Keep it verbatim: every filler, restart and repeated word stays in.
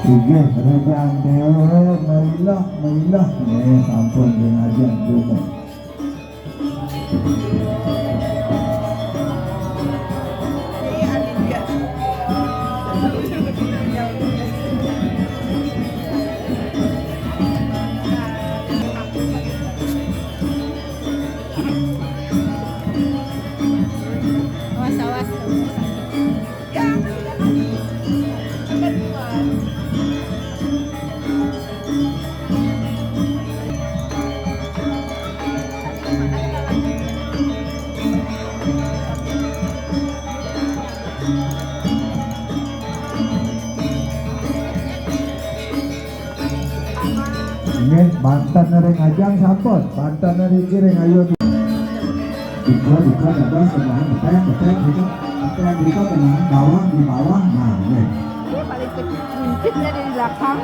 Inggih, regang dewe, merilah, merilah. Nggih, sampun, nggih, ngajeng, nggih. Awas, awas. Nggih, banten ring ajeng sampun, banten ring niki ring ayu. Buka, buka, dados, tenang, betek, betek, gitu. Betek, gitu, tenang, bawah, di bawah, nah, nggih. Ini paling kecil, buncit ya dari belakang.